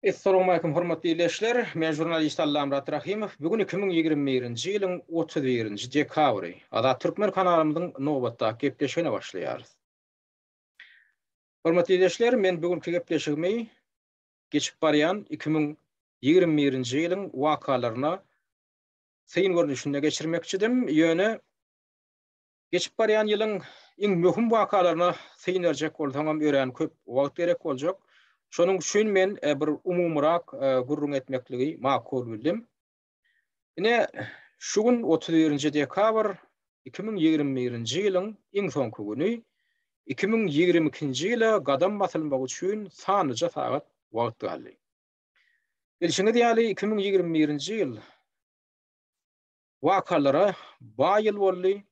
Essalawmalikum hormatly ildeşler. Men žurnalist Allamyrat Rahymow. Bu gün 2021-nji ýylyň 31-nji dekabry. Azat Türkmen kanalymyzyň nobatdaky gepleşigine başlaýarys. Hormatly ildeşler, men bu günki gepleşigimi geçip barýan 2021-nji ýylyň wakalaryna syn görnüşinde geçirmekçidim. Ýöne Geçip barýan ýylyň iň möhüm wakalaryna syn berjek bolsaňam örän köp wagt gerek boljak. Şonuň üçin men bir umumyrak gürrüň etmekligi makul bildim. Ine, şu gün 31-nji dekabr 2021-nji ýylyň iň soňky güni, 2022-nji ýyla gadam basylmagy üçin sanlyja sagat wagt galdy. Bilşiňiz ýaly, 2021-nji ýyl Wakalara baý ýyl boldy.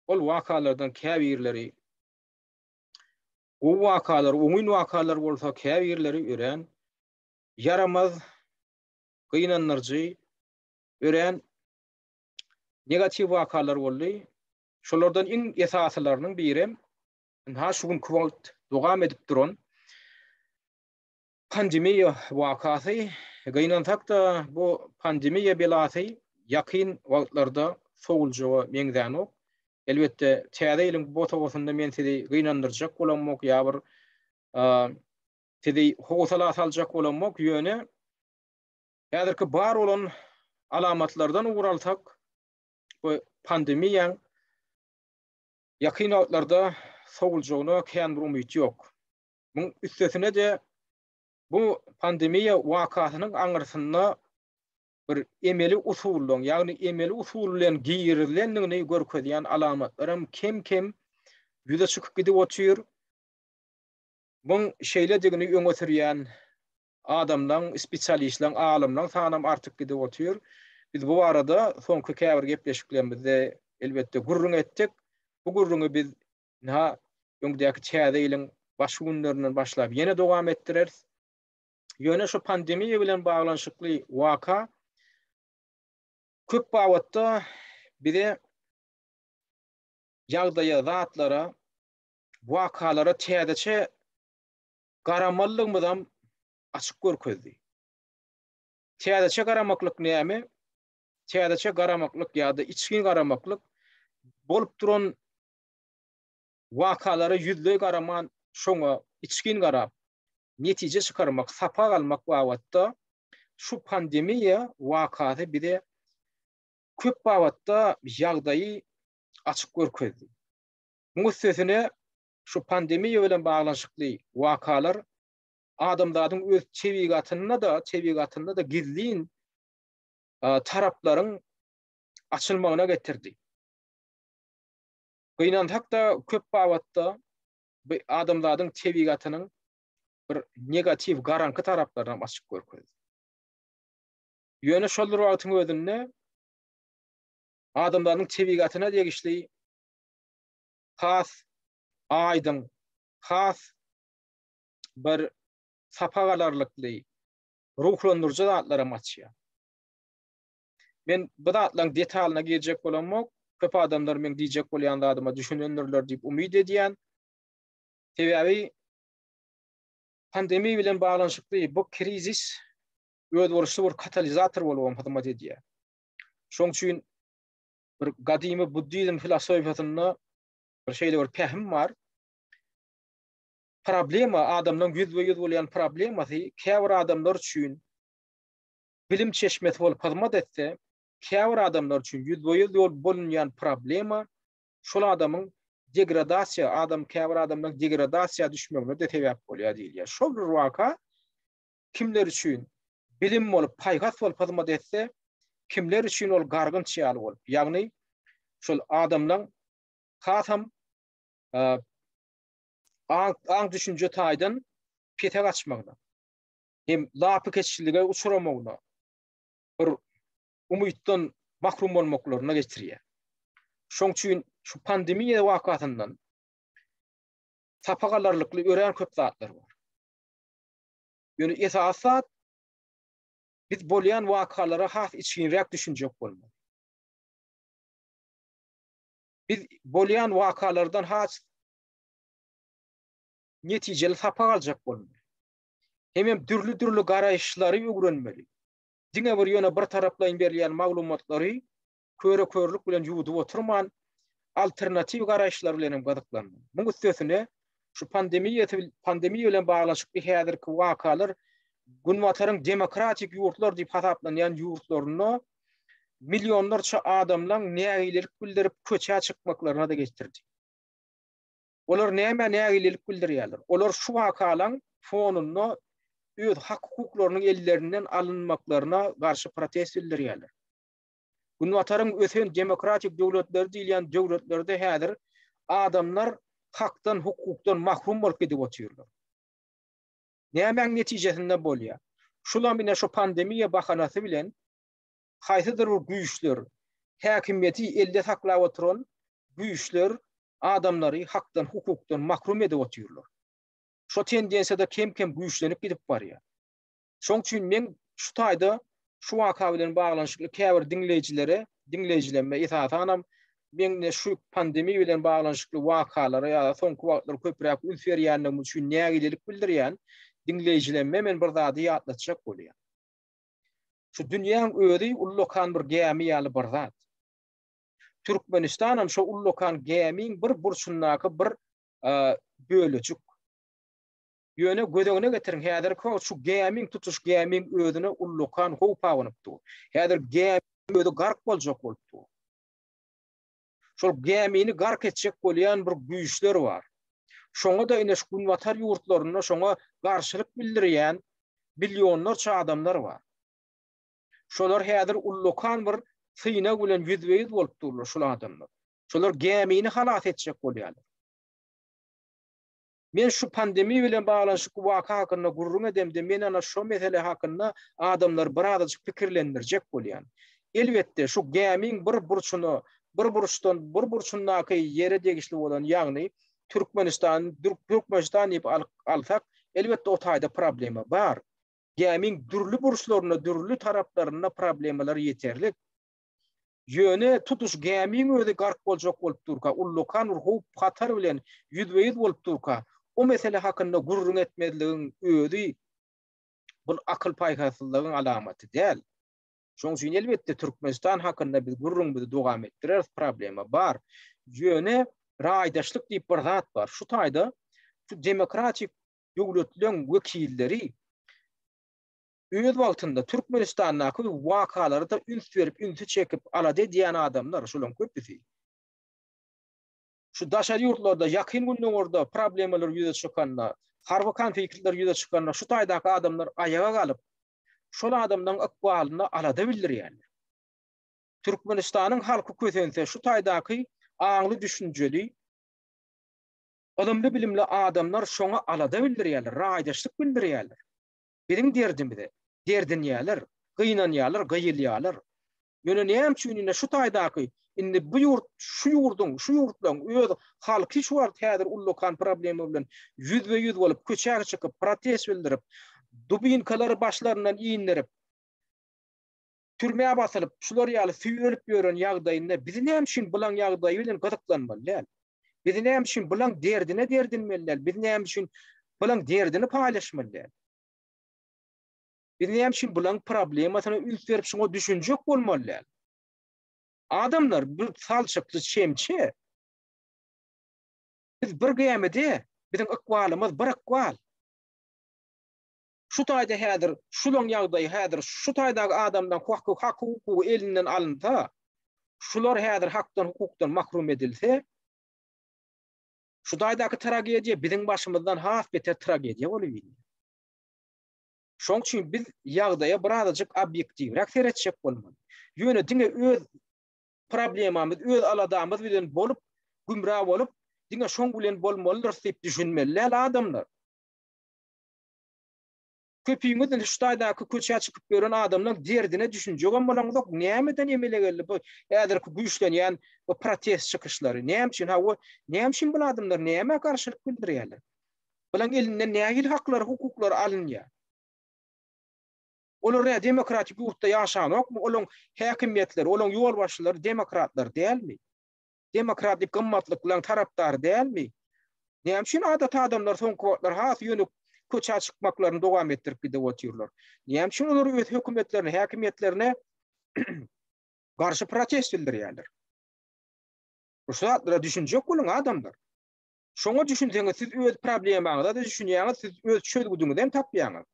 Ol wakalardan käbirleri gowy wakalar, oňyn wakalar bolsa, käbirleri örän ýaramaz, gynandyryjy, örän negatiw wakalar boldy. Şolardan iň esasylarynyň birem ynha şu günki wagt dowam edip duran Pandemiýa wakasy, gynansak-da, bu pandemiýa belasy ýakyn wagtlarda sowuljaga meňzänok. Elbetde, täze ýylyň bosagasynda men sizi gynandyrjak bolamok ýa bir sizi howsala saljak bolamok, ýöne häzirki bar bolan alamatlardan ugur alsak, bu pandemiýaň ýakyn wagtlarda sowuljagyna kän bir umyt ýok. Muň üstesine-de bu pandemiýa wakasynyň aňyrsynda bir emeli usullaryň, ýagny emeli usul bilen girizilendigini görkezýän alamatlaram kem-kem ýüze çykyp gidip otyr. Muň şeýledigini öňe sürýän adamlaň, spesialistleň, alymlaň sanam artyp gidip otyr. Biz bu barada soňky käbir gepleşiklerimizde elbetde gürrüň etdik. Bu gürrüňi biz Ynha, öňdäki täze ýylyň başky günlerinden başlap ýene dowam etdireris. Ýöne şu pandemiýa bilen baglanyşykly waka köp babatda bize ýagdaýa, zatlara, wakalara täzeçe garamalydygymyzam açyk görkezdi. Täzeçe garamaklyk näme? Täzeçe garamaklyk ýa-da içgin garamaklyk bolup duran wakalara ýüzleý garaman, şoňa içgin garap, netije çykarmak, sapak almak babatda şu pandemiýa wakasy bize köp babatda ýagdaýy açyk görkezdi. Muň üstesine şu pandemiýa bilen baglanyşykly wakalar adamzadyň öz tebigatynda-da, tebigatynda-da gizlin taraplaryň açylmagyna getirdi. Gynansak-da, köp babatda bu adamzadyň tebigatynyň bir negatiw, garaňky taraplaryny açyp görkezdi. Ýöne şol bir wagtyň özünde adamzadyň tebigatyna degişli has aýdyň, has bir sapak alarlykly, ruhlandyryjy zatlaram açýar. Men bu zatlaryň detalyna girjek bolamok. Köp adamlar meň diýjek bolýan zadyma düşünendirler diýip umyt edýän. Sebäbi pandemiýa bilen baglanyşykly bu krizis özboluşly bir katalizator bolup hem hyzmat edýär. Şoň üçin bir gadymy buddizm filosofiýasynda bir şeýle bir pähim bar. Problema, adamlaryň ýüzbe-ýüz bolýan problemasy käbir adamlar üçin bilim çeşmesi bolup hyzmat etse, käbir adamlar üçin ýüzbe-ýüz bolunýan problema şol adamyň degradasiýa, adam käbir adamlaryň degradasiýa düşmegine-de sebäp bolýar diýilýär. Şol bir waka kimler üçin bilim bolup, paýhas bolup hyzmat etse, kimler üçin ol gargynç ýaly bolup, ýagny şol adamlaryň hasam aň-düşünje taýdan pese gaçmagyna, hem lapykeçlige uçramagyna, bir umytdan mahrum bolmaklaryna getirýär. Şoň üçin şu pandemiýa wakasyndan sapak alarlykly örän köp zatlar bar. Ýöne esasy zat biz bolýan wakalara has içginräk düşünjek bolmaly. Biz bolýan wakalardan has netijeli sapak aljak bolmaly. Hemem dürli-dürli garaýyşlary öwrenmeli. Diňe bir ýöne bir taraplaýyn berilýän maglumatlary köre-körlük bilen ýuwudyp oturman, alternatiw garaýyşlar bilen hem gyzyklanmaly. Muň üstesine, şu pandemiýasy pandemiýa bilen baglanyşykly häzirki wakalar Günbataryň demokratik ýurtlar diýip hasaplanýan ýurtlarynda millionlarça adamlaň nägilelik bildirip köçä çykmaklaryna-da getirdi. Olar nämä nägilelik bildirýärler? Olar şu wakalaň fonunda öz hak-hukuklarynyň ellerinden alynmaklaryna garşy protest bildirýärler. Günbataryň ösen demokratik döwletleri diýilýän döwletlerde häzir adamlar hakdan, hukukdan mahrum bolup gidip otyrlar. Nämäň netijesinde bolýar? Şulam ine şu pandemiýa bahanasy bilen haýsydyr bir güýçler, häkimiýeti elde saklap oturan güýçler adamlary hakdan, hukukdan mahrum edip otyrlar. Şo tendensiýa-da kem-kem güýçlenip gidip barýar. Şoň üçin men şu taýda şu waka bilen baglanyşykly käbir diňleýjilere, diňleýjilerime esasanam meň şu pandemiýa bilen baglanyşykly wakalara ýa-da soňky wagtlar köpräk üns berýändigim üçin nägilelik bildirýän diňleýjilerime men bir zady ýatlatjak bolýan. Şu dünýäň özi ullakan bir gämi ýaly bir zat. Türkmenistanam şo ullakan gämiň bir burçundaky bir bölejik. Ýöne göz öňüne getiriň, häzirki wagt şu gämiň, tutuş gämiň özüne ullakan howp abanyp dur. Häzir gämiň özi gark boljak bolup dur. Şol gämini gark etjek bolýan bir güýçler bar. Şoňa-da ine şu günbatar ýurtlarynda şoňa garşylyk bildirýän millionlarça adamlar bar. Şolar häzir ullakan bir synag bilen ýüzbe-ýüz bolup durlar şul adamlar. Şolar gämini halas etjek bolýarlar. Men şu pandemiýa bilen baglanyşykly waka hakynda gürrüň edemde men ana şo mesele hakynda adamlary birazajyk pikirlendirjek bolýan. Elbetde şu gämiň bir burçuna, bir burçdan bir burçundaky ýere degişli bolan ýagny Türkmenistan, Türkmenistan diýip alsak, elbetde o taýda problema bar. Gämiň dürli burçlarynda, dürli taraplarynda problemalar ýeterlik. Ýöne tutuş gämiň özi gark boljak bolup durka, ullakan bir howp-hatar bilen ýüzbe-ýüz bolup durka, o mesele hakynda gürrüň etmezligiň özi bul akyl-paýhassyzlygyň alamaty däl. Şonuň üçin elbetde Türkmenistan hakynda biz gürrüňimizi dowam etdireris, problema bar. Ýöne raýdaşlyk diýip bir zat bar. Şu taýda şu demokratik döwletleň wekilleri öz wagtynda Türkmenistandaky wakalara-da üns berip, ünsi çekip, alada edýän adamlar, şolaryň köpüsi. Şu daşary ýurtlarda, Ýakyn Gündogarda problemalar ýüze çykanda, harby konfliktler ýüze çykanda şu taýdaky adamlar aýaga galyp, şol adamlaryň ykbalyna alada bildirýärler. Türkmenistanyň halky kösense, şu taýdaky aňly-düşünjeli, ylymly-bilimli adamlar şoňa alada bildirýärler, raýdaşlyk bildirýärler. Biziň derdimize derdinýärler, gynanýarlar, gyýylýarlar. Ýöne näme üçin indi şu taýdaky indi bu ýurt, şu ýurduň, şu ýurtlaryň öz halky şu wagt häzir ullakan problema bilen ýüzbe-ýüz bolup, köçä çykyp, protest bildirip, dubinkalary başlaryndan indirip, türmä basylyp, şular ýaly süýrelip ýören ýagdaýynda biz näme üçin bulaň ýagdaýy bilen gyzyklanmaly däl? Biz näme üçin bulaň derdine derdinmeli däl? Biz näme üçin bulaň derdini paýlaşmaly däl? Biz näme üçin bulaň problemasyna üns berip şuňa düşünjek bolmaly däl? Adamlar bir salçykly çemçe. Biz bir gämide, biziň ykbalymyz bir ykbal. Şu taýda häzir şulaň ýagdaýy häzir şu taýdaky adamlaň haky haky hukugy elinden alynsa, şular häzir hakdan hukukdan mahrum edilse, şu taýdaky tragediýa biziň başymyzdan has beter tragediýa bolup inýär. Şoň üçin biz ýagdaýa birazajyk obýektiwräk seretjek bolmaly. Ýöne diňe öz problemamyz, öz aladamyz bilen bolup, gümra bolup, diňe şoň bilen bolmalydyrys diýip düşünmeli däl adamlar. Köpüňiz indi şu taýdaky köçä çykyp ýören adamlaň derdine düşünjegem bolaňzok, nämeden emele geldi bu häzirki güýçlenýän bu protest çykyşlary? Näme üçin? Hawa, näme üçin bu adamlar nämä garşylyk bildirýärler? Bulaň elinden nähili haklary, hukuklary alynýar? Olar nä demokratik ýurtda ýaşanokmy? Olaň häkimiýetleri, olaň ýolbaşçylary demokratlar dälmi? Demokratik gymmatlyklaryň tarapdary dälmi? Näme üçin adaty adamlar soňky wagtlar has ýöne. köçä çykmaklaryny dowam etdirip gidip otyrlar? Näme üçin olar öz hökümetlerine, häkimiýetlerine garşy protest bildirýärler? Bu zatlara düşünjek boluň adamlar. Şoňa düşünseňiz siz öz problemaňyza-da düşünýäňiz, siz öz çözgüdiňizi hem tapýaňyz.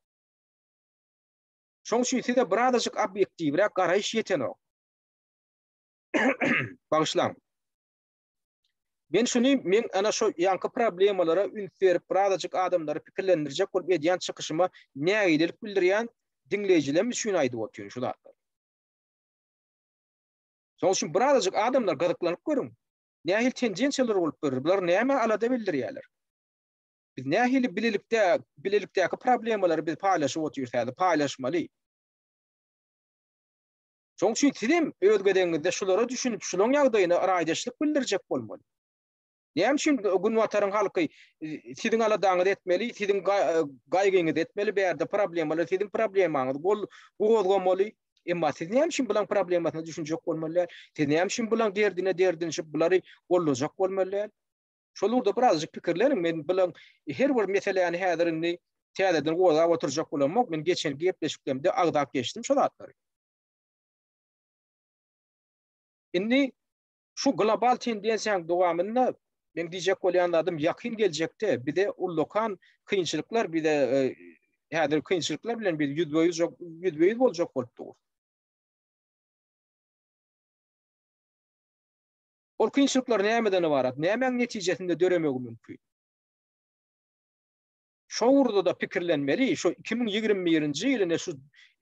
Şoň üçin size birazajyk obýektiwräk garaýyş ýetenok. Bagyşlaň. Men şuny men ana şo ýaňky problemalara üns berip birazajyk adamlary pikirlendirjek bolup edýän çykyşyma nägilelik bildirýän diňleýjilerim üçin aýdyp otyryn şu zatlary. Şoň üçin birazajyk adamlar gyzyklanyp görüň. Nähili tendensiýalar bolup görür? Bular nämä alada bildirýärler? Biz nähili bilelikde bilelikdäki problemalary biz paýlaşyp otyrys häzir, paýlaşmaly. Şoň üçin siz hem öz gezegiňizde şulara düşünip, şulaň ýagdaýyna raýdaşlyk bildirjek bolmaly. Näme üçin Günbataryň halky e, siziň aladaňyzy etmeli, siziň e, gaýgyňyzy etmeli, bärde problemalar siziň problemaňyz gol gozgamaly. Emma siz näme üçin bulaň problemasyna düşünjek bolmaly däl? Siz näme üçin bulaň derdine derdinişip bulary gollajak bolmaly däl? Şol ugurda birazajyk pikirleniň. Men bulaň her bir meseläni häzir indi täzeden gozgap oturjak bolamok. Men geçen gepleşiklerimde agzap geçdim şo zatlary. Indi şu global tendensiýanyň dowamynda men diýjek bolýan zadym ýakyn geljekde bize ullakan kynçylyklar bize e, häzir kynçylyklar bilen biz ýüzbe-ýüz ýüzbe-ýüz boljak bolup dur. Ol kynçylyklar nämeden ybarat? Nämäň netijesinde döremegi mümkin? Şo ugurda-da pikirlenmeli. Şu 2021-nji ýyl ine şu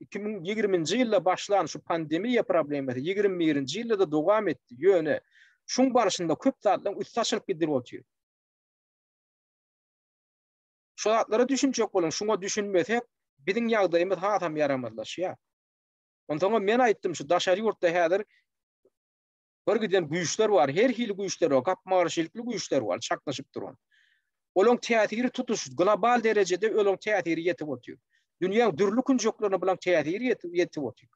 2020-nji ýylda başlan şu pandemiýa problemasy 21-nji ýylda-da dowam etdi. Ýöne şuň barşynda köp zatlaryň üsti açylyp gidilip otyr. Şu zatlara düşünjek boluň, şuňa düşünmesek, biziň ýagdaýymyz hasam ýaramazlaşýar. Onsoňam men aýtdym şu daşary ýurtda häzir Bir giden güýçler bar, her hili güýçler bar, gapma-garşylykly güýçler bar, çaknyşyp duran. Olaň täsiri tutuş global derejede olaň täsiri ýetip otyr. Dünýäň dürli künjeklerine bulaň täsiri ýetip otyr.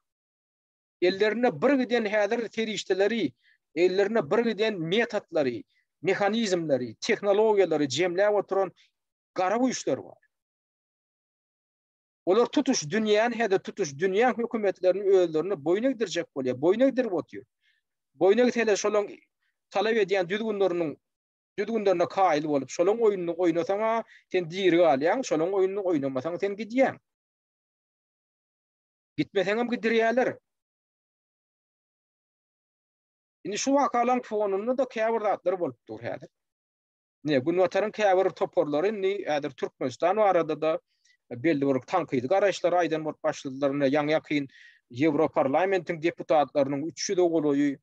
Ellerinde bir giden häzir serişdeleri, ellerinde bir giden metodlary, mehanizmleri, tehnologiýalary jemläp oturan gara güýçler bar. Olar tutuş dünýäni hem-de tutuş dünýäň hökümetlerini özlerine boýun egdirjek bolýar, boýun egdirip otyr. Boýun egseler şolaň talap edýän düzgünleriniň düzgünlerine kaýyl bolup, şolaň oýnuny oýnasaň-a sen diri galýaň, şolaň oýnuny oýnamasaň sen gidýäň. Gitmeseňem gidirýärler. Indi şu wakalaryň fonunda-da käbir zatlar bolup dur häzir. Ine, Günbataryň käbir toparlary indi häzir Türkmenistan barada-da belli bir tankydy garaýyşlary aýdan bolup başladylar. Ine, ýaňy-ýakyn Ýewroparlamentiň deputatlarynyň 300-e golaýy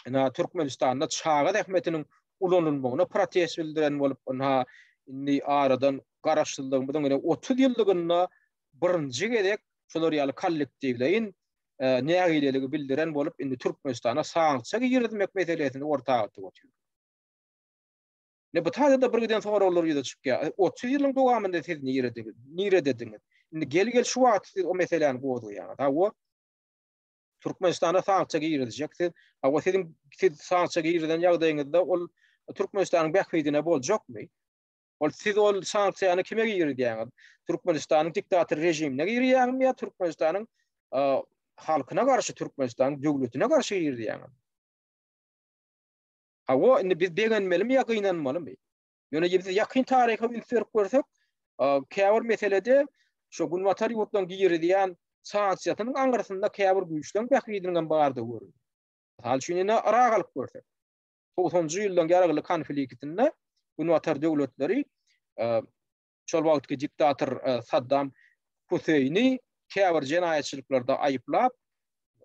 ina Türkmenistanda çaga zähmetiniň ulanylmagyna protest bildiren bolup, ynha indi aradan garaşsyzlygymyzyň ine 30 ýyllygynda birinji gezek şolar ýaly kollektiwleýin nägileligi bildiren bolup, indi Türkmenistana sanksiýa girizmek meselesini orta atyp otyr. Ne bu taýda-da bir giden soraglar ýüze çykýar. 30 ýylyň dowamynda siz nirediňiz? Niredediňiz? Indi gel-gel şu wagt siz o meseläni gozgaýaňyz. Hawa, Türkmenistana sanksiýa girizjek siz. Hawa, siziň siz sanksiýa girizen ýagdaýyňyzda ol Türkmenistanyň bähbidine boljakmy? Ol siz ol sanksiýany kime girizýäňiz? Türkmenistanyň diktator režimine girizýäňizmi ýa Türkmenistanyň halkyna garşy, Türkmenistanyň döwletine garşy girizýäňiz? Hawa, indi biz begenmelimi ýa gynanmalymy? Ýöne biz ýakyn taryha üns berip görsek, käbir meselede şu günbatar ýurtlaryň girizýän sanksiýasynyň aňyrsynda käbir güýçleriň bähbidiniň hem bardygy görünýär. Mysal üçin, ine Yragy alyp görsek. 90-njy ýyllaryň ýaragly konfliktinde günbatar döwletleri şol wagtky diktator Saddam Huseýni käbir jenaýatçylyklarda aýyplap,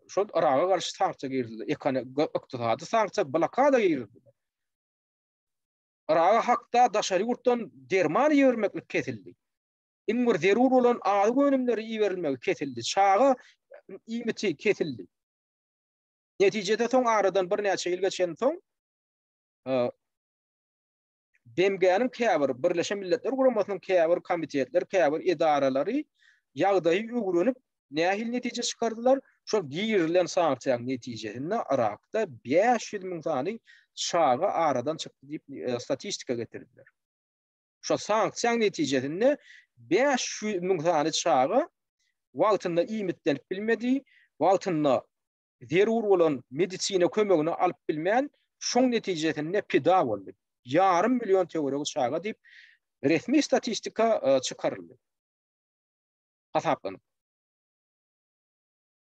şol Yraga garşy sanksiýa girizdi. Ykdysady sanksiýa, blokada girizdi. Yraga hakda daşary ýurtdan derman ibermeklik kesildi. Iň bir zerur bolan azyk önümleri iberilmegi kesildi. Çaga iýmiti kesildi. Netijede soň aradan birnäçe ýyl geçensoň, BMG-niň käbir, Birleşen Milletler Guramasynyň käbir komitetleri, käbir edaralary ýagdaýy öwrenip, nähili netije çykardylar? Şol girizilen sanksiýanyň netijesinde Yrakda 500 müň sany çaga aradan çykdy diýip, e, statistika getirdiler. Şo sanksiýaň netijesinde 500 müň sany çaga wagtynda iýmitlenip bilmedi, wagtynda zerur bolan medisina kömegini alyp bilmän, şoň netijesinde pida boldy. Ýarym million töweregi çaga diýip, resmi statistika e, çykaryldy. Hasaplanyp.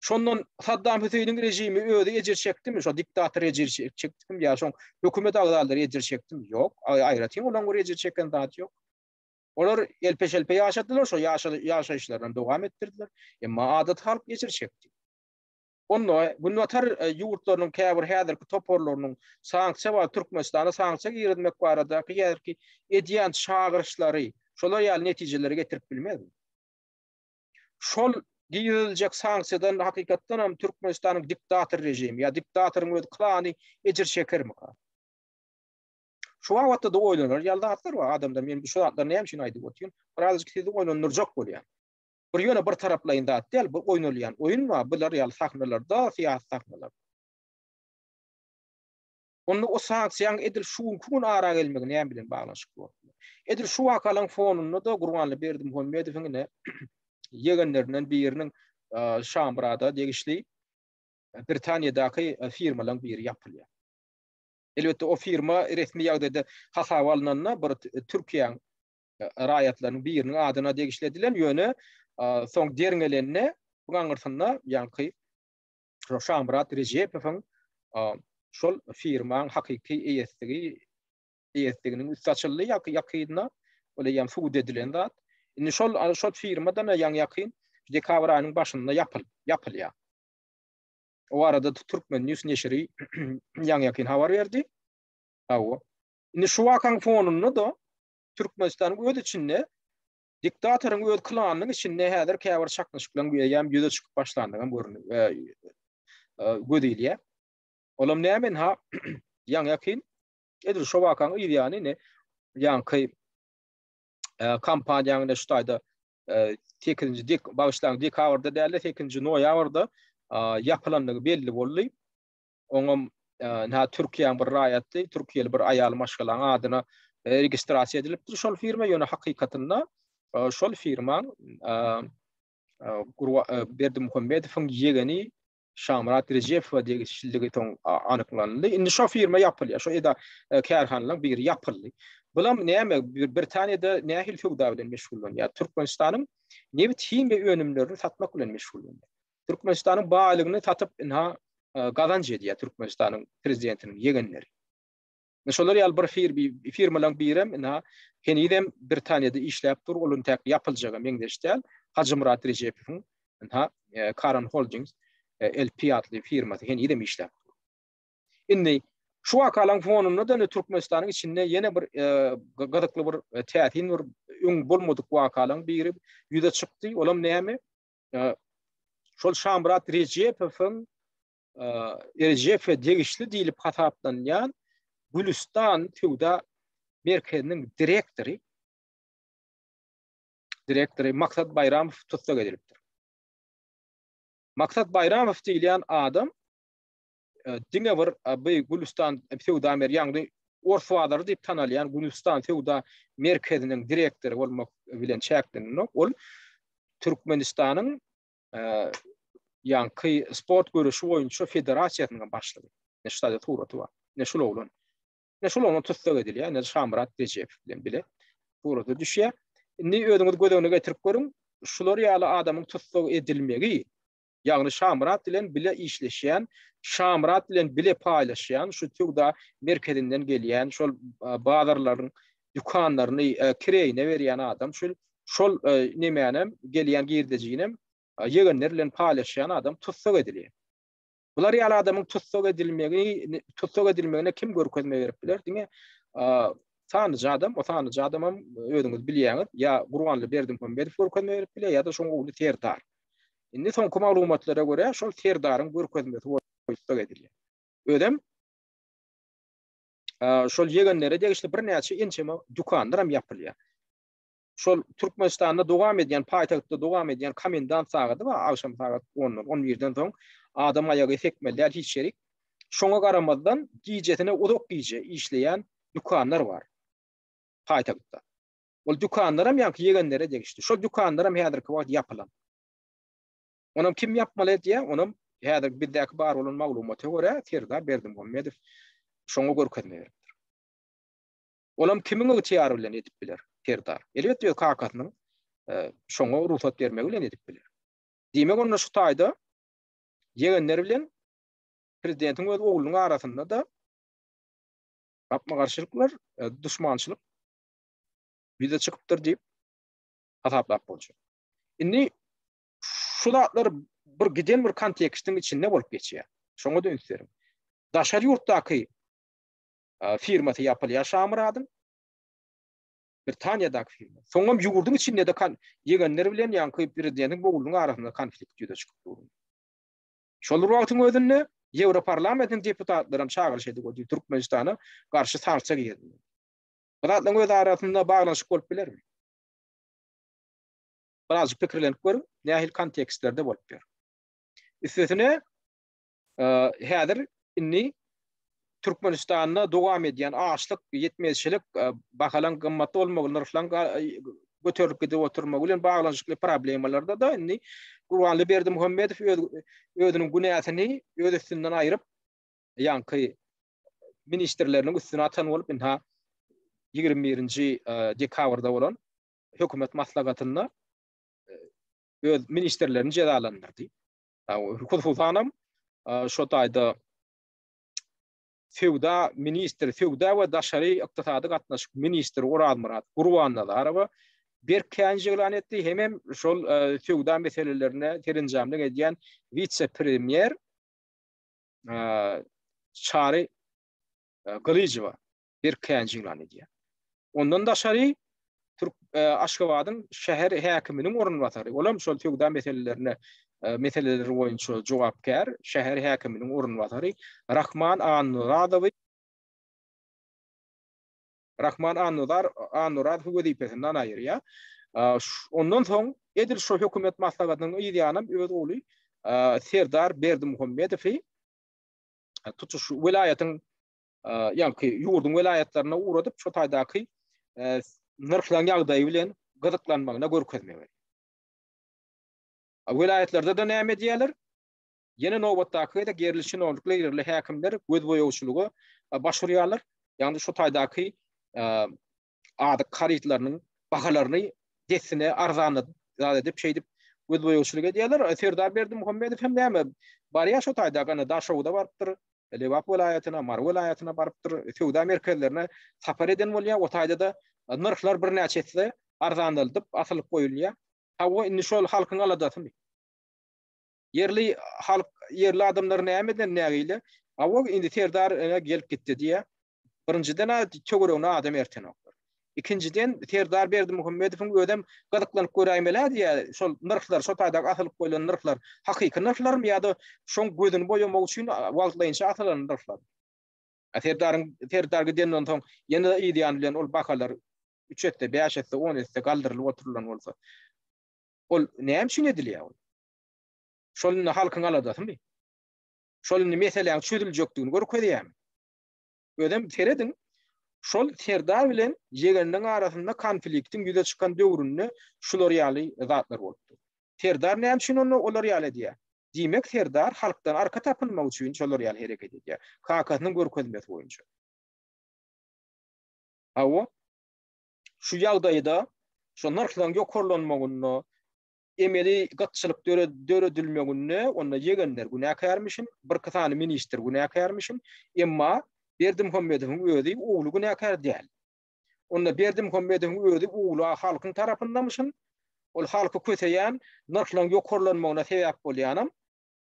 Şondan Saddam Hüseýniň režimi özi ejir çekdimi? Şo diktator ejir çekdimi ýa şoň hökümet agzalary ejir çekdimi? Ýok. Aýratyn olaň bir ejir çeken zady ýok. Olar elpe-şelpe ýaşadylar, şo ýaşaýyşlaryny dowam etdirdiler. Emma adaty halk ejir çekdi. Onda Günbatar e, ýurtlarynyň käbir häzirki toparlarynyň sanksiýa bar, Türkmenistana sanksiýa girizmek baradaky häzirki edýän çagyryşlary şolar ýaly netijelere getirip bilmezmi? Şol giriziljek sanksiýadan hakykatdan hem Türkmenistanyň diktator režimi ýa diktatoryň öz klany ejir çekermika? Şu babatda da oýlanar ýaly zatlar bar adamda. Men şu zatlary näme üçin aýdyp otyryn? Birazajyk sizi oýlandyrjak bolýan. Bir ýöne bir taraplaýyn zat däl, bu oýnalýan oýun bar, bular ýaly sahnalarda, syýasy sahnalarda. Onda o sanksiýaň edil şu günki gün ara gelmegi näme bilen baglanyşykly bolup biler? Edil şu wakalaryň fonunda-da Gurbanly Berdimuhamedowyň ine ýegenlerinden biriniň Şamyrada degişli Britaniýadaky firmalaryň biri ýapylýar. Elbetde o firma resmi ýagdaýda hasaba alnanda bir Türkiýäň raýatlarynyň biriniň adyna degişli edilen, ýöne soň derňelende bu aňyrsynda ýaňky Şamyrat Rejepowyň şol firmaň hakyky eýesdigi eýesdiginiň üsti açyldy ýa ýakynda ol eýýäm subut edilen zat. Indi şol şol firmadan ýaňy ýakyn dekabr aýynyň başynda ýapyl ýapylýar. O barada Türkmen News neşiri ýaňy ýakyn habar berdi. Hawa. Indi şu wakaň fonunda da Türkmenistanyň öz içinde diktatoryň öz klanynyň içinde häzir käbir çaknyşyklaryň eýýäm ýüze çykyp başlandygy hem görünýär. E, e, göz ilýär. Olam näme ha ýaňy ýakyn edil şu wakaň yz ýany ne ýaňky e, kampaniýanyň şu taýda 8-nji dek bagyşlaň dekabrda däl-de 8-nji noýabrda ýapylandygy belli boldy. Oňam nä Türkiýäň bir raýaty, türkiýeli bir aýal maşgalaň adyna registrasiýa edilipdir şol firma, ýöne hakykatynda şol firmaň Berdimuhamedowyň ýegeni Şamyrat Rejepowa degişliligi soň anyklanyldy. Indi şo firma ýapylýar. Şo eda kärhanalaryň biri ýapyldy. Bulam näme? Britaniýada nähili söwda bilen meşgullanýar? Türkmenistanyň nebit himiýa önümlerini satmak bilen meşgullanýar. Türkmenistanyň baýlygyny satyp ynha gazanç edýär Türkmenistanyň prezidentiniň ýegenleri. Şolar ýaly bir fir firmalaryň birem ynha henizem Britaniýada işläp dur, ol entäk ýapyljaga meňzeş däl. Hajymyrat Rejepowyň ynha Karan Holdings LP atly firmasy henizem işläp dur. Indi şu wakalaryň fonunda da Türkmenistanyň içinde ýene bir gyzykly bir täsin bir öň bolmadyk wakalaryň biri ýüze çykdy. Olam näme? Şol Şamyrat Rejepowyň Rejepowa degişli diýlip hasaplanýan Gülüstan söwda merkeziniň direktory direktory Maksat Baýramow tussag edilipdir. Maksat Baýramow diýilýän adam diňe bir bu Gülüstan söwda mer ýagny Ors bazary diýip tanalýan Gülüstan söwda merkeziniň direktory bolmak bilen çäklenenok. Ol Türkmenistanyň ýaňky sport göreşi boýunça federasiýasynyň başlygy. Ne şu taýda suraty bar. Ne şul oglan. Ne şul oglan tussag edilýär. Ne Şamyrat Rejepow bilen bile surata düşýär. Indi özüňiz göz öňüne getirip görüň, şular ýaly adamyň tussag edilmegi Ýagny Şamyrat bilen bile işleşýän, Şamyrat bilen bile paýlaşýan, şu söwda merkezinden gelýän, şol bazarlaryň dükanlaryny kireýine berýän adam şul şol nemänem gelýän girdejinem ýegenler bilen paýlaşýan adam tussag edilýär. Bular ýaly adamyň tussag edilmegi, tussag edilmegine kim görkezme berip biler? Diňe Sanlyja adam, o sanlyja adamam özüňiz bilýäňiz, ýa Gurbanly Berdimuhamedow görkezme berip bilýär, ýa-da şoň ogly Serdar. Indi soňky maglumatlara görä, şol Serdaryň görkezmesi boýunça edilýär. Özem şol ýegenlere degişli birnäçe ençeme dükanlar hem ýapylýar. Şol Türkmenistanda dowam edýän, paýtagtda dowam edýän komendant sagady bar, agşam sagat 10-dan, 11-den soň adam aýagy sekmeli däl hiç ýerik. Şoňa garamazdan gijesine uzak gije işleýän dükanlar bar paýtagtda. Ol dükanlaram ýaňky ýegenlere degişli. Şol dükanlaram häzirki wagt ýapylan. Onam kim ýapmaly edýär? Onam häzir bizdäki bar bolan maglumata görä Serdar Berdimuhamedow şoňa görkezme beripdir. Olam kimiň ygtyýary bilen edip biler Serdar? Elbetde öz kakasynyň e, şoňa rugsat bermegi bilen edip biler. Diýmek onda şu taýda ýegenler bilen prezidentiň öz oglunyň arasynda-da gapma-garşylyklar, e, duşmançylyk ýüze çykypdyr diýip hasaplap boljak. Indi şu zatlar bir giden bir kontekstiň içinde bolup geçýär. Şoňa da üns beriň. Daşary ýurtdaky e, firmasy ýapylýar Şamyradyň. Britaniýadaky firma. Soňam ýurduň içinde de ýegenler bilen ýaňky prezidentiň oglunyň arasynda konflikt ýüze çykyp dur. Şol bir wagtyň özünde Ýewroparlamentiň deputatlary hem çagyryş edip otyr Türkmenistana garşy sanksiýa girizilmegi. Bu zatlaryň öz arasynda baglanyşyk bolup bilermi? Birazjyk pikirlenip görüň, nähili kontekstlerde bolup biler. Üstesine, e, häzir indi Türkmenistanda dowam edýän açlyk, ýetmezçilik, e, bahalaryň gymmat bolmagy, nyrhlaryň e, göterilip gidip oturmagy bilen baglanyşykly problemalarda da indi Gurbanguly Berdimuhamedow öz özüniň günäsini öz üstünden aýryp, ýaňky ministrleriniň üstüne atan bolup, ynha 21-nji e, dekabrda bolan hökümet maslahatynda öz ministrlerini jezalandyrdy. Hususanam şo taýda söwda ministri, söwda we daşary ykdysady gatnaşyk ministri Orazmyrat Gurbannazarowa berk käýinç yglan etdi, hemem şol e, söwda meselelerine serenjamlyk edýän wise-premýer e, Çary e, Gylyjowa berk käýinç yglan edýär. Ondan daşary Türk e, Aşgabadyň şäher häkiminiň orunbasary, olam şol söwda meselelerine e, meseleleri boýunça jogapkär şäher häkiminiň orunbasary Rahman Annuradowy Rahman Annuzar Annuradowy wezipesinden aýyrýar. E, ondan soň edil şu hökümet maslahatynyň yz ýanam öz ogly Serdar Berdimuhamedowy tutuş welaýatyň ýaňky ýurduň welaýatlaryna ugradyp, şo taýdaky nyrhlaryň ýagdaýy bilen gyzyklanmagyna görkezme berýär. Welaýatlarda-da näme edýärler? Ýene nobatdaky gezek ýerli çinownikler, ýerli häkimler gözboýagçylyga baş urýarlar. Ýagny şo taýdaky azyk harytlarynyň bahalaryny dessine arzanladyp, zat edip, şeýdip gözboýagçylyk edýärler. Serdar Berdimuhamedow hem näme, barýar şo taýda, gana Daşoguza barypdyr, Lebap welaýatyna, Mary welaýatyna barypdyr, söwda merkezlerine sapar eden bolýar. O taýda-da nyrhlar birnäçe esse arzanladyp, asylyp goýulýar. Hawa, indi şol halkyň aladasymy? Ýerli halk, ýerli adamlar nämeden nägile? Hawa, indi Serdar ene gelip gitdi diýýär. Birinjiden-ä töweregine adam ertenoklar. Ikinjiden Serdar Berdimuhamedowyň özem gyzyklanyp göräýmel-ä diýýär, şol nyrhlar, şo taýdaky asylyp goýlan nyrhlar hakyky nyrhlarmy ýa-da şoň gözüni boýamak üçin wagtlaýynça asylan nyrhlarmy? A Serdaryň Serdar gidenden soň ýene-de yz ýany bilen ol bahalar üç esse, bäş esse, on esse galdyrylyp oturylan bolsa, ol näme üçin edilýär ol? Şol indi halkyň aladasymy? Şol indi meseläň çözüljekdigini görkezýärmi? Özem serediň, şol Serdar bilen ýegeniniň arasynda konfliktiň ýüze çykan döwründe şular ýaly zatlar bolupdyr. Serdar näme üçin onda olar ýaly edýär? Diýmek, Serdar halkdan arka tapynmak üçin şolar ýaly hereket edýär. Kakasynyň görkezmesi boýunça. Hawa, şu ýagdaýda, şu nyrhlaryň ýokarlanmagynda, emeli gytçylyk döredilmeginde onda ýegenler günäkärmişin, birki sany ministr günäkärmişin, emma Berdimuhamedowyň özi ogly günäkär däl. Onda Berdimuhamedowyň özi ogly halkyň tarapyndamyşyn, ol halky köseýän, nyrhlaryň ýokarlanmagyna sebäp bolýanam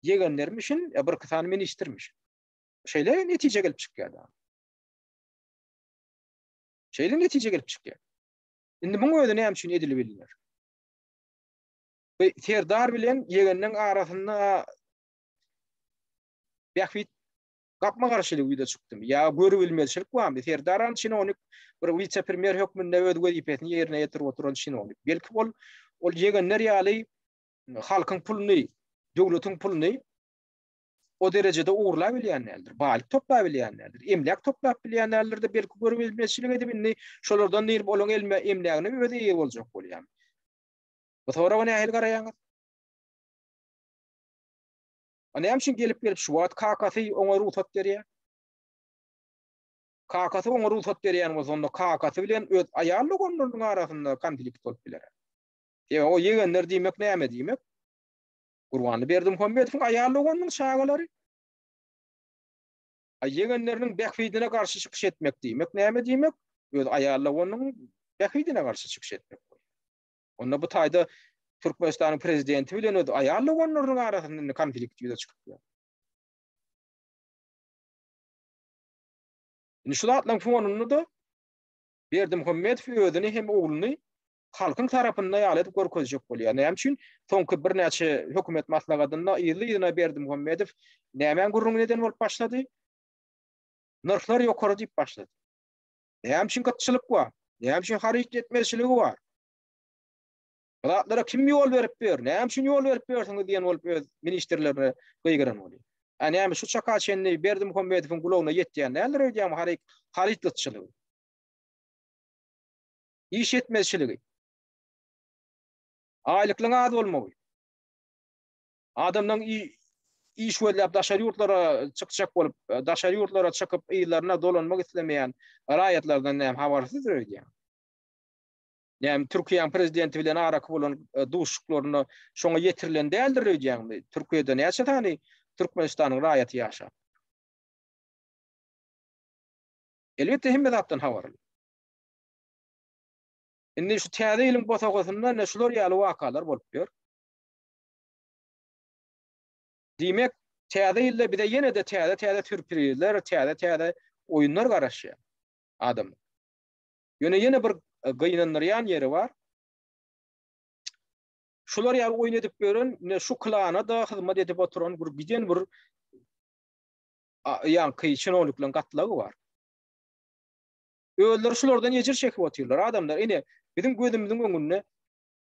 ýegenlermişin, birki sany ministrmişin. Şeýle netije gelip çykýar da. Şeýle netije gelip çykýar. Indi muň özi näme üçin edilip bilner? Bu Serdar bilen ýegeniniň arasynda bähbit gapma-garşylyk ýüze çykdymy? Ýa görübilmezçilik barmy? Serdar han çinownik bir wise-premýer hökmünde öz wezipesini ýerine ýetirip oturan çinownik. Belki ol ol ýegenler ýaly halkyň puluny, döwletiň puluny. o derejede ogurlap bilýän däldir, baýlyk toplap bilýän däldir, emläk toplap bilýän däldir-de, belki görübilmezçilik edip indi şolardan diýlip olaň elme emlägine özi eýe boljak bolýar. Bu soraga nähili garaýaňyz? A näme üçin gelip gelip şu wagt kakasy oňa rugsat berýär? Kakasy oňa rugsat berýän bolsa, onda kakasy bilen öz aýal doganlarynyň arasynda konflikt bolup biler. Sebäbi o ýegenler diýmek näme diýmek? Gurbanly Berdimuhamedowyň aýal doganynyň çagalary. A ýegenleriniň bähbidine garşy çykyş etmek diýmek näme diýmek? Öz aýal doganynyň bähbidine garşy çykyş etmek. Onda bu taýda Türkmenistanyň prezidenti bilen öz aýal doganlarynyň arasynda indi konflikt ýüze çykyp biler. Indi şu zatlaryň fonunda-da Berdimuhamedow özüni hem ogluny halkyň tarapynda ýaly edip görkezjek bolýar. Näme üçin? Soňky birnäçe hökümet maslahatynda yzly-yzyna Berdimuhamedow nämäň gürrüňini eden bolup başlady? Nyrhlar ýokary diýip başlady. Näme üçin gytçylyk bar? Näme üçin haryt ýetmezçiligi bar? Bu zatlara kim ýol berip ýör? Näme üçin ýol berip ýörsüňiz diýen bolup öz ministrlerine gygyran bolýar. A näme şu çaka çenli Berdimuhamedowyň gulagyna ýetýän däldir öýdýäňmi haryt haryt gytçylygy? Iş ýetmezçiligi. Aýlyklyň az bolmagy. Adamlaryň iş gözläp daşary ýurtlara çykjak bolup, daşary ýurtlara çykyp yzlaryna dolanmak islemeýän raýatlardan näme habarsyzdyr öýdýäň? Näme Türkiýäniň prezidenti bilen araky bolan e, duşuşyklarynda şoňa ýetirilen däldir öýdýäňmi? Türkiýede näçe sany Türkmenistanyň raýaty ýaşap? Elbetde hemme zatdan habarly. Indi şu täze ýylyň bosagasynda ine şular ýaly wakalar bolup ýör. Diýmek, täze ýylda bize ýene-de täze-täze sýurprizler, täze-täze oýunlar garaşýar adam. Ýöne ýene bir e, gynandyrýan ýeri bar. Şular ýaly oýun edip ýören, ine şu klana da hyzmat edip oturan bir giden bir ýaňky çinownikleriň gatlagy bar. Özleri şulardan ejir çekip otyrlar. Adamlar ine biziň gözümiziň öňünde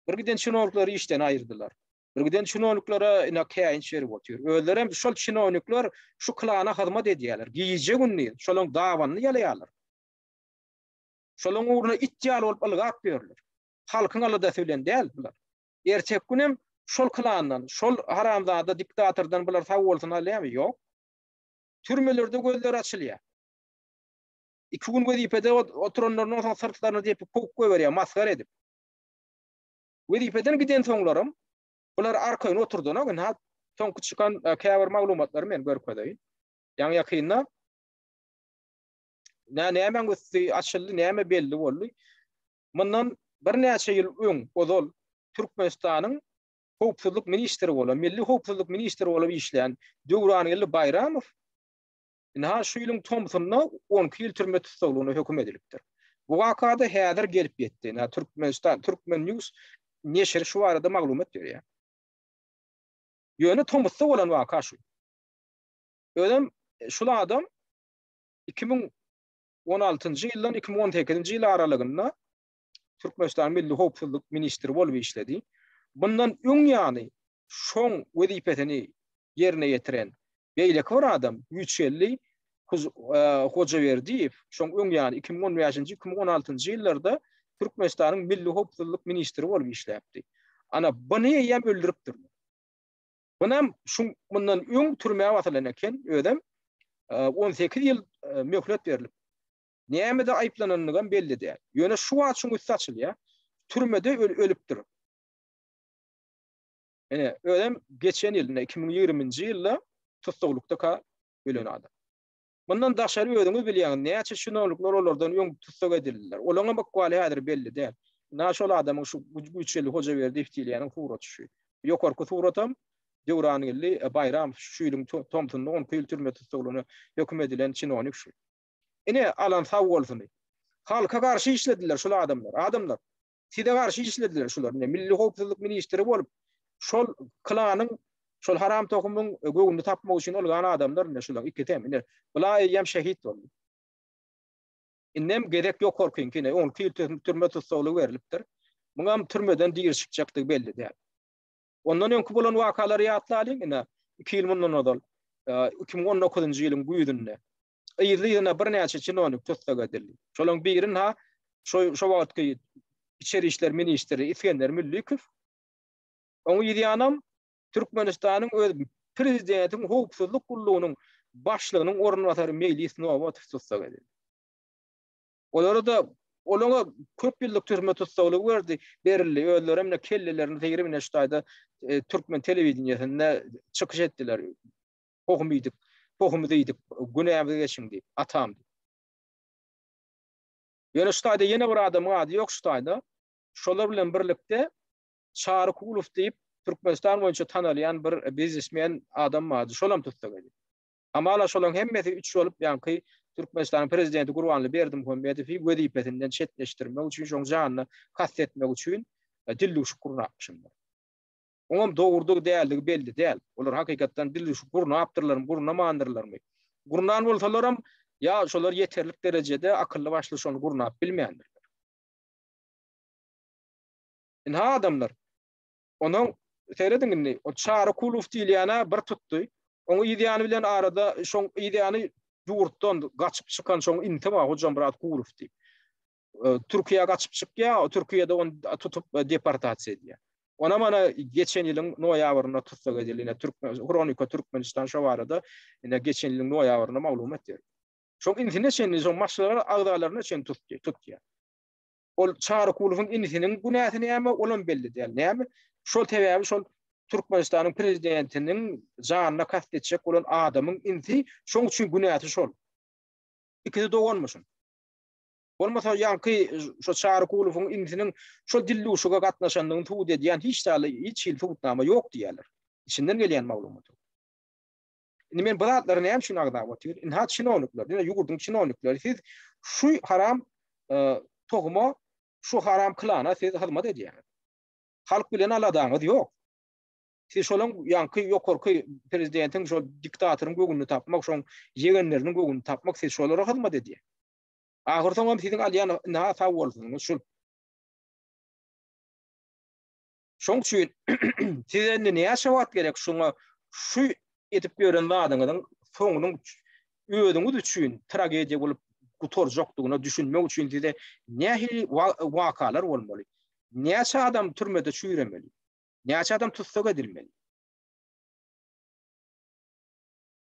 bir giden çinownikleri işden aýyrdylar. Bir giden çinowniklere ine käýinç berip otyr. Özleri hem şol çinownikler şu klana hyzmat edýärler. Gije gündiz şolaryň dabanyny ýalaýarlar. Şolaryň ugruna it ýaly bolup ylgap ýörler. Halkyň aladasy bilen däl bular. Erteki gün hem şol klandan, şol haramzada diktatordan bular sag bolsun alýarmy? Ýok. Türmelerde gözleri açylýar. Iki gün wezipede oturanlaryndan soň syrtlaryny depip kowup goýberýär, masgara edip. Wezipeden gidensoňlaram bular arkaýyn oturdanok. Indi soňky çykan e, käbir maglumatlary men görkezeýin. Ýaňy ýakynda nä nämäň üsti açyldy, näme belli boldy. Mundan birnäçe ýyl öň ozal Türkmenistanyň howpsuzlyk ministri bolan, milli howpsuzlyk ministri bolup işlän Döwrangeldi Baýramow Ynha, şu ýylyň tomsunda on iki ýyl türme tussaglygyna höküm edilipdir. Bu waka-da häzir gelip ýetdi. Ynha, Türkmenistan, Turkmen News neşiri şu barada maglumat berýär. Ýöne tomusda bolan waka şu. Özem şul adam 2016-njy ýyldan 2018-nji ýyl aralygynda Türkmenistanyň Milli howpsuzlyk ministri bolup işledi. Bundan öň ýany şoň wezipesini ýerine ýetiren beýleki bir adam Güýçgeldi Hojaberdiýew şoň öň ýany 2015-nji, 2016-njy ýyllarda Türkmenistanyň Milli howpsuzlyk ministri bolup işläpdi. Ana, buny eýýäm öldüripdirler. Bunam şu mundan öň türmä basylan eken, özem 18 ýyl möhlet berlip. Nämede aýyplananlygam belli däl. Ýöne şu wagt şuň üsti açylýar. Türmede ölüpdir. Ine, özem geçen ýyl, ine 2020-nji ýylda tussaglykdaka ölen adam. Mundan daşary özüňiz bilýäňiz, näçe çinownikler olardan öň tussag edildiler. Olaryň ykbaly häzir belli däl. Ina şol adamyň şu Güýçgeldi Hojaberdiýew diýilýäniň suraty şu. Ýokarky suratam Döwrangeldi Baýramow şu ýylyň tomsunda 12 ýyl türme tussaglygyna höküm edilen çinownik şu. Ine alan sag bolsuny. Halka garşy işlediler şul adamlar. Adamlar size garşy işlediler şular. Ine milli howpsuzlyk ministri bolup şol klanyň şol haram tohumyň göwnüni tapmak üçin ylgan adamlar ine şular ikisem ine bula eýýäm şehit boldy. Indem gezek ýokarkyňky ine 12 ýyl türme tussaglygy berlipdir. Muňam türmeden diri çykjakdygy belli däl. Ondan öňki bolan wakalary ýatlalyň ine 2 ýyl mundan ozal. 2019-njy ýylyň güýzünde yzly-yzyna birnäçe çinownik tussag edildi. Şolaryň birini-ha şo şo wagtky içeri işler ministri Isgender Müllikow, oň yzýanam Türkmenistanyň öz prezidentiň howpsuzlyk gullugynyň başlygynyň orunbasary Meýlis Nobatow tussag edildi. Olara-da olaňa köp ýyllyk türme tussaglygy berdi, berildi. Özleri hem kellelerini syryp ine şu taýda e, türkmen telewideniýesinde çykyş etdiler. Tohum iýdik, tohumyzy iýdik, günämizi geçiň diýip, atam diýip. Ýöne şu taýda ýene bir adamyň ady ýok şu taýda. Şolar bilen birlikde Çary Kulow diýip Türkmenistan boýunça tanalýan bir biznesmen adam bardy. Şolam tussag edildi. Hamala şolaryň hemmesi üç bolup ýaňky Türkmenistanyň prezidenti Gurbanguly Berdimuhamedowy wezipesinden çetleşdirmek üçin, şoň janyna kast etmek üçin e, dildüwşük gurnapmyşynlar. Oňam dogrudygy däldigi belli däl. Olar hakykatdan dildüwşük gurnapdyrlarmy, gurnamandyrlarmy? Gurnan bolsalaram, ýa şolar ýeterlik derejede akylly başly şony gurnap bilmändirler. Ynha adamlar, Onuň serediň indi, o Çary Kulow diýilýän-ä bir tutdy. Oň yz ýany bilen arada şoň yz ýany ýurtdan gaçyp çykan şoň inisi bar, Hojamyrat Kulow diýip. Türkiýä gaçyp çykýar, Türkiýede ony tutup deportasiýa edýär. Ona mana geçen ýylyň noýabrynda tussag edildi. Ine Türkmen Hronika Türkmenistan şo barada ine geçen ýylyň noýabrynda maglumat berdi. Şoň inisine çenli, şoň maşgala agzalaryna çenli tutdy, tutýar. Ol Çarykulowyň inisiniň günäsi näme, olam belli däl. Näme? Şol sebäbi şol Türkmenistanyň prezidentiniň janyna kast etjek bolan adamyň inisi, şoň üçin günäsi şol. Ikisi doganmyşyn. Bolmasa ýaňky şo Çarykulowyň inisiniň şol dildüwşüge gatnaşandygyny subut edýän hiç zat, hiç hili subutnama ýok diýýärler. Içinden gelýän maglumat. Indi men bu zatlary näme üçin agzap otyryn? Ynha çinownikler, ine ýurduň çinownikleri siz şu haram e, tohuma, şu haram klana siz hyzmat edýäňiz. Halk bilen aladaňyz ýok. Siz şolaň ýaňky ýokarky prezidentiň şol diktatoryň göwnüni tapmak, şoň ýegenleriniň göwnüni tapmak siz şolara hyzmat edýär. Ahyr soňam siziň alýan ynha sag bolsunyňyz şul. Şoň üçin size indi näçe wagt gerek şuňa şu edip ýören zadyňyzyň soňunyň özüňiz üçin tragediýa bolup gutarjakdygyna düşünmek üçin size nähili wakalar bolmaly? Näçe adam türmede çüýremeli? Näçe adam tussag edilmeli?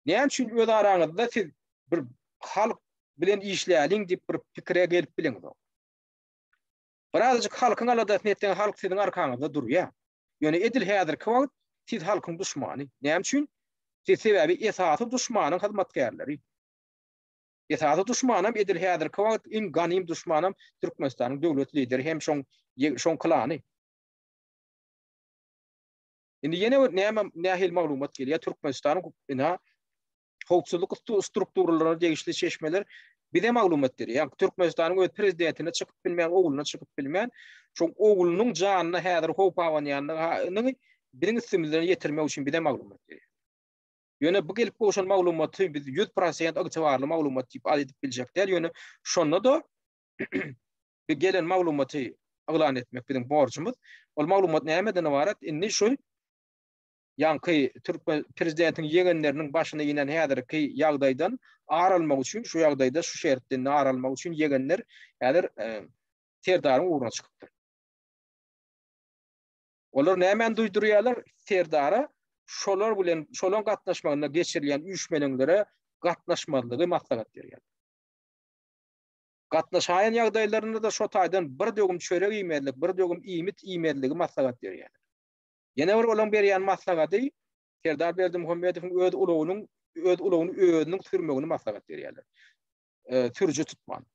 Näme üçin öz araňyzda siz bir halk bilen işläliň diýip bir pikire gelip bileňizok? Birazajyk halkyň aladasyny etseňiz halk siziň arkaňyzda durýar. Ýöne edil häzirki wagt siz halkyň duşmany. Näme üçin? Siz sebäbi esasy duşmanyň hyzmatkärleri. Esasy duşmanam edil häzirki wagt iň ganym duşmanam Türkmenistanyň döwlet lideri hem şoň şoň klany. Indi ýene bir näme nähili maglumat gelýär Türkmenistanyň ina howpsuzlyk strukturalaryna degişli çeşmeler bize maglumat berýär. Ýagny Türkmenistanyň öz prezidentine çykyp bilmän, ogluna çykyp bilmän, şoň oglunyň janyna häzir howp abanýandygyny biziň üstümizden ýetirmek üçin bize maglumat berýär. Ýöne bu gelip gowşan maglumaty biz 100% ygtybarly maglumat diýip aýdyp biljek däl, ýöne şonda-da bir gelen maglumaty yglan etmek biziň borjumyz. Ol maglumat nämeden ybarat? Indi şu ýaňky türkmen prezidentiň ýegenleriniň başyna inen häzirki ýagdaýdan ar almak üçin, şu ýagdaýda, şu şertde indi ar almak üçin ýegenler häzir e, Serdaryň ugruna çykypdyr. Olar nämäni duýdurýarlar? Serdara şolar bilen şolaň gatnaşmagynda geçirilýän üýşmeleňlere gatnaşmazlygy maslahat berýärler. Gatnaşaýan ýagdaýlarynda-da şo taýdan bir döwüm çörek iýmezlik, bir döwüm iýmit iýmezligi maslahat berýärler. Ýene bir olaň berýän maslahaty Serdar Berdimuhamedowyň öz ulagynyň öz ulagyny özüniň sürmegini maslahat berýärler. E, sürüji tutman.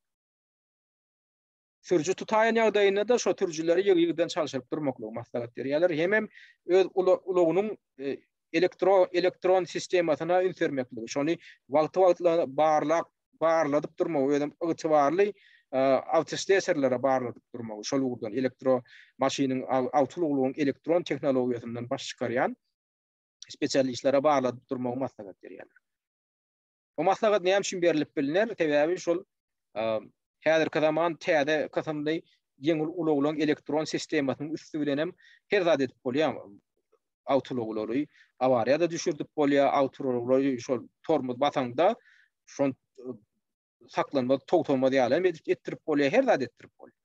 Sürüji tutaýan ýagdaýynda-da şo sürüjileri ýygy-ýygydan çalşyryp durmaklygy maslahat berýärler. Hemem öz ulagynyň e, elektro elektron sistemasyna üns bermekligi, şony wagty-wagtla barlap barladyp durmagy, özem ygtybarly awtoslesarlara barladyp durmagy, şol ugurdan elektro maşynyň awtoulaglaryň elektron tehnologiýasyndan baş çykarýan spesialistlere barladyp durmagy maslahat berýärler. Bu maslahat näme üçin berlip bilner? Sebäbi şol häzirki zaman täze kysymly ýeňil ulaglaryň elektron sistemasynyň üsti bilen hem her zat edip bolýar. Awtoulaglary awariýa-da düşürdip bolýar, awtoulaglary şol tormoz basaňda şol saklanmaz, togtamaz ýaly hem edip etdirip bolýar, her zat etdirip bolýar.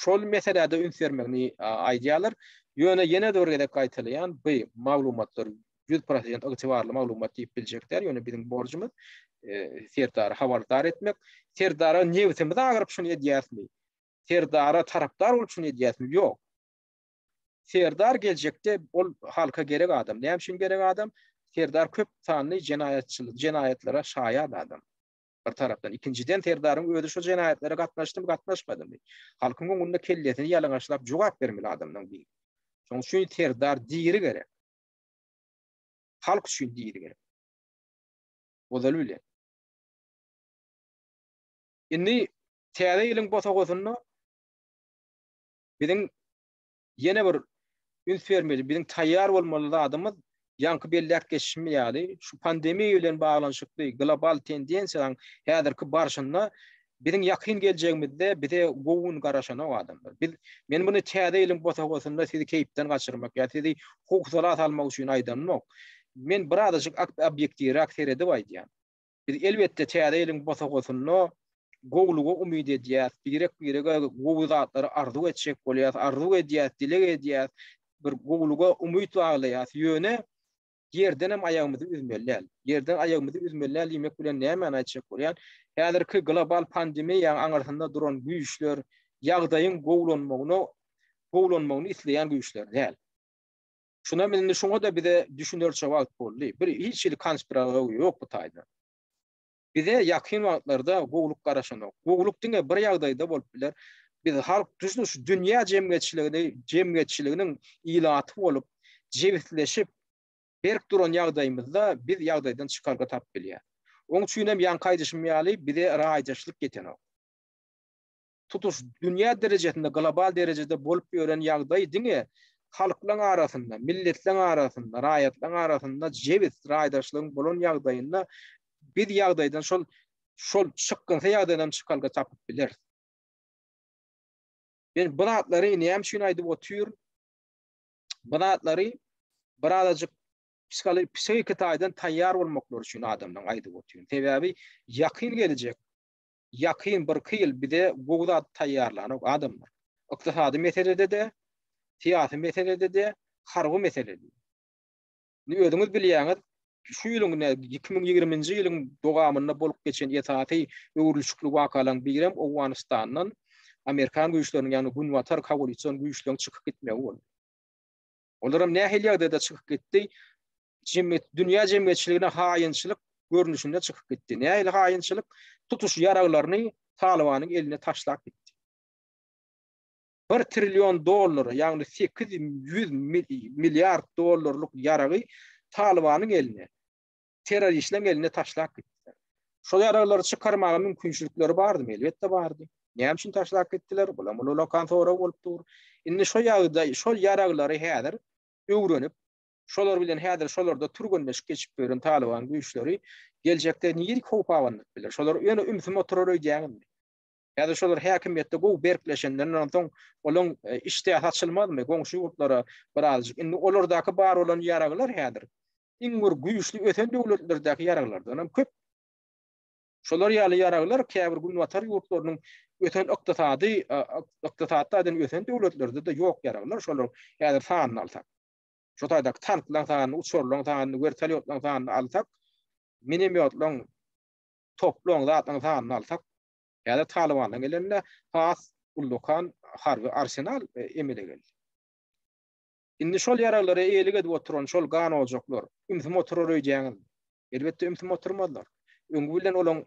Şol meselä-de üns bermegini aýdýarlar. Ýöne ýene-de bir gezek gaýtalaýan, bu maglumatlar 100% ygtybarly maglumat diýip biljek däl, ýöne biziň borjumyz Serdary habardar etmek. Serdara nebsimiz agyryp şuny edýäsmi? Serdara tarapdar bolup şuny edýäsmi? Ýok. Serdar geljekde ol halka gerek adam. Näme üçin gerek adam? Serdar köp sanly jenaýatçylyk, jenaýatlara şaýat adam. Bir tarapdan, ikinjiden Serdaryň özi şu jenaýatlara gatnaşdymy, gatnaşmadymy? Halkyň öňünde kellesini ýalaňaçlap jogap bermeli adamlaryň biri. Şonuň üçin Serdar diri gerek. Halk üçin diri gerek. Ozaly bilen. Indi täze ýylyň bosagasynda biziň ýene bir üns bermeli, biziň taýýar bolmaly zadymyz ýaňky belläp geçişim ýaly, şu pandemiýa bilen baglanyşykly global tendensiýanyň häzirki barşynda biziň ýakyn geljegimizde bize gowy gün garaşanok adamlar. Biz men muny täze ýylyň bosagasynda sizi keýpden gaçyrmak ýa sizi howsala salmak üçin aýdanok. Men birazajyk obýektiwräk seredip aýdýan. Biz elbetde täze ýylyň bosagasynda gowulyga umyt edýäs, birek-birege gowy zatlary arzuw etjek bolýas, arzuw edýäs, dileg edýäs, bir gowulyga umyt baglaýas. Ýöne ýerdenem aýagymyzy üzmeli däl. Ýerden aýagymyzy üzmeli däl diýmek bilen nämäni aýtjak bolýan? Häzirki global pandemiýanyň aňyrsynda duran güýçler ýagdaýyň gowulanmagyna gowulanmagyny isleýän güýçler däl. Şuna indi şoňa-da bize düşünerçe wagt boldy. Bir hiç hili konspirologiýa ýok bu taýda. Bize ýakyn wagtlarda gowulyk garaşanok. Gowulyk diňe bir ýagdaýda bolup biler. Biz halk tutuş dünýä jemgyýetçiligini, jemgyýetçiliginiň ilaty bolup, jebisleşip, berk duran ýagdaýymyzda biz ýagdaýdan çykalga tapyp bilýäris. Oň üçin hem ýaňky aýdyşym ýaly bize raýdaşlyk ýetenok. Tutuş dünýä derejesinde, global derejede bolup ýören ýagdaý diňe halklaň arasynda, milletleň arasynda, raýatlaň arasynda jebis raýdaşlygyň bolan ýagdaýynda biz ýagdaýdan şol şol çykgynsyz ýagdaýdan çykalga tapyp bileris. Men bu zatlary näme üçin aýdyp otyryn? Bu zatlary birazajyk psihiki taýdan taýýar bolmaklary üçin adamlaryň aýdyp otyryn. Sebäbi ýakyn gelejek ýakyn birki ýyl bize gowy zat taýýarlanok adamlar. Ykdysady meselede-de, syýasy meselede-de, harby meselede. Indi özüňiz bilýäňiz, şu ýylyň ine 2020-nji ýylyň dowamynda bolup geçen esasy öwrülişikli wakalaryň birem Owganystandan amerikan güýçleriniň, ýagny günbatar koalision güýçleriň çykyp gitmegi boldy. Olaram nähili ýagdaýda çykyp gitdi? Jemgyýet, dünýä jemgyýetçiligine haýynçylyk görnüşinde çykyp gitdi. Nähili haýynçylyk? Tutuş ýaraglaryny Talybanyň eline taşlap gitdi. Bir trillion dollara, ýagny 800 milliard dollarlyk ýaragy Talybanyň eline, terroristleriň eline taşlap gitdiler. Şol ýaraglary çykarmaga mümkinçilikleri bardymy? Elbetde bardy. Näme üçin taşlap gitdiler? Bulam ullakan sorag bolup dur. Indi şo ýagdaý, şol ýaraglary häzir öwrenip, şolar bilen häzir şolarda türgenleşik geçip ýören Talyban güýçleri geljekde nirik howp abandyryp biler? Şolar ýöne ümsüm oturar öýdýäňizmi? Häzir şolar häkimiýetde gowy berkleşenden soň olaň e, işdäsi açylmazmy goňşy ýurtlara birazjyk? Indi olardaky bar bolan ýaraglar häzir iň bir güýçli ösen döwletlerdäki ýaraglardan hem köp. Şolar ýaly ýaraglar käbir günbatar ýurtlarynyň ösen ykdysady e, ykdysady taýdan ösen döwletlerde-de ýok ýaraglar şolar häzir sanyny alsak. Şo taýdaky tanklaryň sanyny, uçarlaryň sanyny, wertolýotlaryň sanyny alsak, minemýotlaryň, toplaryň, zatlaryň sanyny alsak, häzir Talybanyň elinde has ullakan harby arsenal e, emele geldi. Indi şol ýaraglara eýelik edip oturan şol gan ojaklar ümsüm oturar öýdýäňizmi? Elbetde ümsüm oturmazlar. Öňi bilen olaň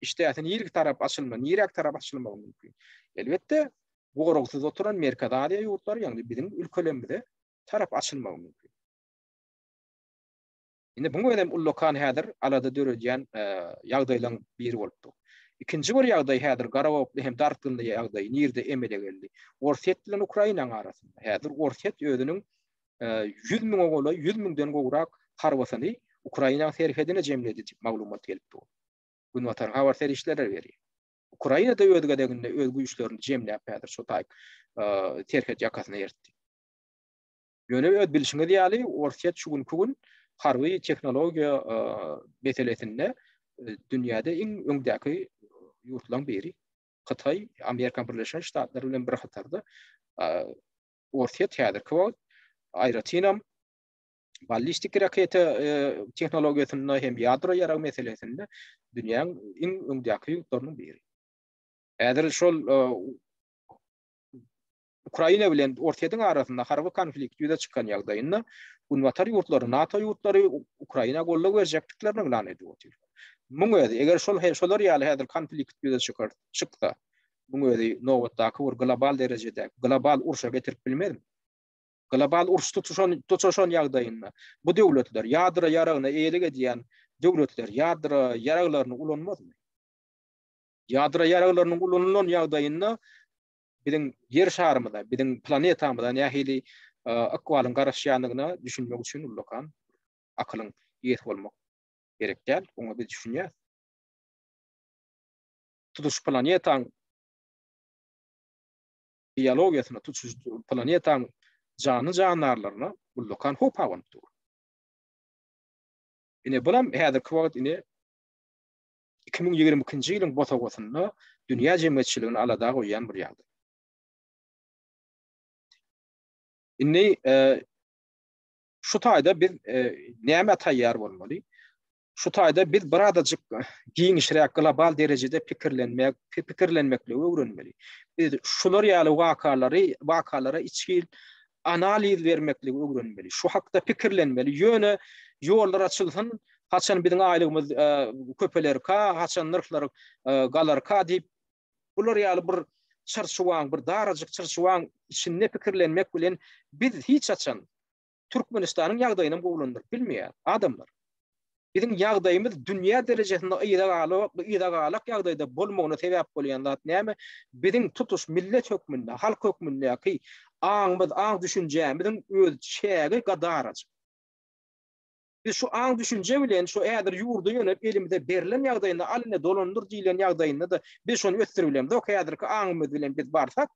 işdäsi nirki tarap açylma, niräk tarap açylmagy mümkin? Elbetde, goragsyz oturan Merkezi Aziýa ýurtlary, ýagny biziň ülkelerimize tarap açylmagy mümkin. Indi buň özem ullakan häzir alada döredýän e, ýagdaýlaryň biri bolup dur. Ikinji bir ýagdaý häzir garagoply hem dartgynly ýagdaý nirde emele geldi? Orsýet bilen Ukrainanyň arasynda. Häzir Orsýet özüniň 100 e, müňe golaý, 100 müňden gowrak harbysyny Ukrainanyň serhedine jemledi diýip maglumat gelip dur. Günbatar habar serişdeleri berýär. Ukraina-da öz gezeginde öz güýçlerini jemläp häzir şu taý serhet ýakasyna ertdi. Ýöne öz bilşiňiz ýaly, Orsýet şu günki gün harby tehnologiýa meselesinde dünýäde iň öňdäki ýurtlaryň biri. Hytaý, Amerika Birleşen Ştatlary bilen bir hatarda Orsýet häzirki wagt aýratynam ballistik raketa tehnologiýasynda hem ýadro ýarag meselesinde dünýäň iň öňdäki ýurtlarynyň biri. Häzir şol Ukraina bilen Orsýetiň arasynda harby konflikt ýüze çykan ýagdaýynda Günbatar ýurtlary, NATO ýurtlary Ukraina goldaw berjekdiklerini yglan edip otyrlar. Muň özi, eger şol şolar ýaly häzir konflikt ýüze çykar, çyksa, muň özi nobatdaky bir global derejede global urşa getirip bilmezmi? Global uruş tutuşan tutuşan ýagdaýynda bu döwletler ýadro ýaragyna eýelik edýän döwletler ýadro ýaraglaryny ulanmazmy? Ýadro ýaraglarynyň ulanylan ýagdaýynda biziň ýer şarymyza, biziň planetamyza nähili ykbalyň garaşýandygyna düşünmek üçin ullakan akylyň eýesi bolmak gerek däl. Oňa biz düşünýäs. Tutuş planetaň biologiýasyna, tutuş planetaň janly-jandarlaryna ullakan howp abanyp dur. Ine bulam häzirki wagt ine 2022-nji ýylyň bosagasynda dünýä jemgyýetçiligini alada goýýan bir ýagdaý. Indi e, şu taýda biz e, nämä taýýar bolmaly? Şu taýda biz birazajyk giňişräk global derejede pikirlenmek, pikirlenmekligi öwrenmeli. Biz şular ýaly wakalary, wakalara içgin analiz bermekligi öwrenmeli. Şu hakda pikirlenmeli. Ýöne ýollar açylsyn, haçan biziň aýlygymyz e, köpelerka, haçan nyrhlar e, galarka diýip bular ýaly bir çyrçuwaň, bir darajyk çyrçuwaň içinde pikirlenmek bilen biz hiç haçan Türkmenistanyň ýagdaýyny gowulandyryp bilmeýär adamlar. Biziň ýagdaýymyz dünýä derejesinde yza galak, yza galak ýagdaýda bolmagyna sebäp bolýan zat näme? Biziň tutuş millet hökmünde, halk hökmündäki aňymyz, aň düşünjämiziň öz çägi gadarajyk. Biz şu aň düşünje bilen şu häzir ýurda ýönelip elimize berlen ýagdaýynda al ine dolandyr diýlen ýagdaýynda-da biz şony ösdürip bilemzok. Häzirki aňymyz bilen biz barsak,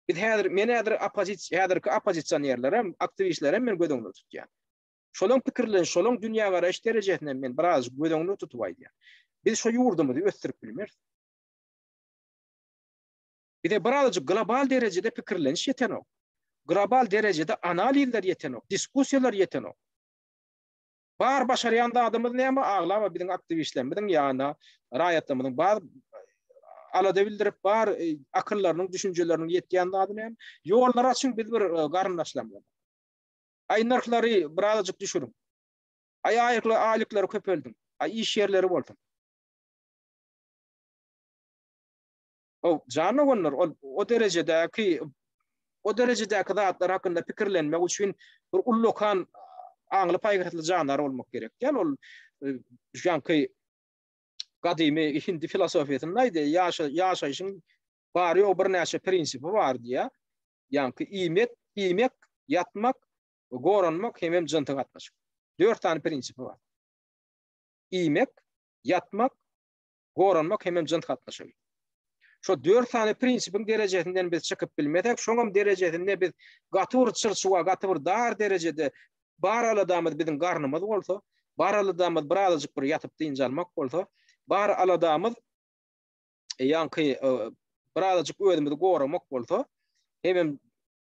biz häzir men häzir oppozisiýa häzirki oppozisionerlerem, aktiwistlerem men göz öňünde tutýan. Şolaň pikirlerini, şolaň dünýägaraýyş derejesini men biraz göz öňünde tutup aýdýan. Biz şu ýurdumyzy ösdürip bilmeris. Bize birazajyk global derejede pikirleniş ýetenok. Global derejede analizler ýetenok, diskussiýalar ýetenok. Bar başarýan zadymyz näme? Aglaba biziň aktiwistlerimiziň ýa-da raýatlarymyzyň bar alada bildirip bar e, akyllarynyň, düşünjeleriniň ýetýän zady näme? Ýollar açyň biz bir e, garyndaşlarymyza. Aý nyrhlary birazajyk düşüriň. Aý aýlykly aýlyklary köpeldiň. Aý iş ýerleri bolsun. O jan doganlar, ol o derejedäki o derejedäki zatlar hakynda pikirlenmek üçin bir ullakan aňly paýhasly jandar bolmak gerek däl. Ol e, ýaňky gadymy hindi filosofiýasynda aýdýar, ýaşa ýaşaýşyň bary ýogy birnäçe prinsipi bar diýýär. Ýaňky iýmek, iýmek, ýatmak, goranmak hemem jynsy gatnaşyk. Dört sany prinsipi bar. Iýmek, ýatmak, goranmak hemem jyns gatnaşygy. Şo dört sany prinsipiň derejesinden biz çykyp bilmesek, şoňam derejesinde biz gaty bir çyrçuwa, gaty bir dar derejede bar aladamyz biziň garnymyz bolsa, bar aladamyz birazajyk bir ýatyp dynç almak bolsa, bar aladamyz ýaňky e, birazajyk özümizi goramak bolsa, hemem